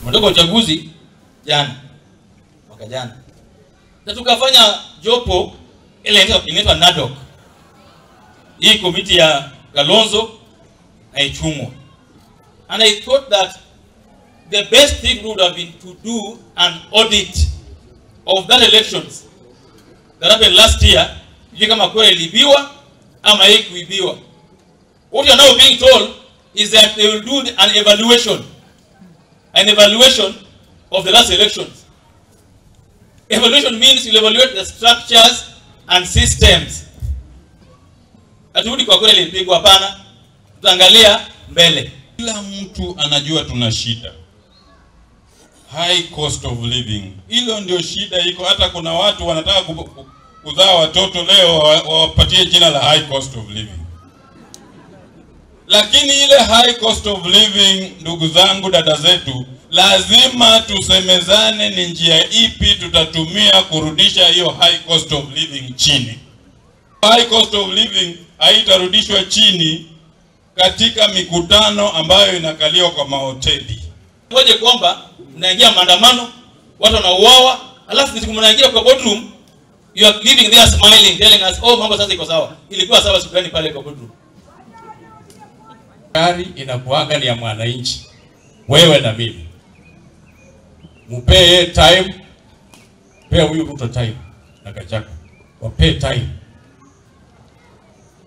Tumetoka uchaguzi jana, mwaka jana, na tukafanya jopo ile inaitwa NADOC, hii komiti ya Kalonzo na Ichung'wa. And I thought that the best thing would have been to do an audit of that elections that happened last year, ili kama kura iliibiwa ama haikuibiwa. What you are now being told is that they will do an evaluation. An evaluation of the last elections. Evaluation means you'll evaluate the structures and systems. Haturudi kwa kura ilipigwa, hapana. Tutaangalia mbele. Kila mtu anajua tuna shida. High cost of living. Hilo ndio shida iko. Hata kuna watu wanataka kuzaa watoto leo wawapatie jina la high cost of living. Lakini ile high cost of living, ndugu zangu, dada zetu, lazima tusemezane ni njia ipi tutatumia kurudisha hiyo high cost of living chini. High cost of living haitarudishwa chini katika mikutano ambayo inakaliwa kwa mahoteli. Ngoje kwamba mnaingia maandamano, watu wanauawa, alafu siku mnaingia kwa boardroom, you are living there smiling, telling us, oh, mambo sasa iko sawa. Ilikuwa sawa siku gani pale kwa boardroom? Gari inakuanga ni ya mwananchi, wewe na mimi. Mupee time, pea huyu Ruto time na Gachagua, wapee time.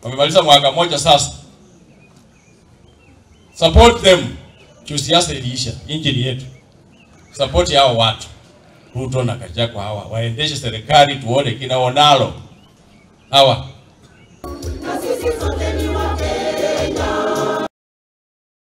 Wamemaliza mwaka moja sasa. Support them. Juu siasa iliisha, nchi ni yetu. Support hao watu, Ruto na Gachagua hawa, waendeshe serikali tuone kinaonalo. Hawa.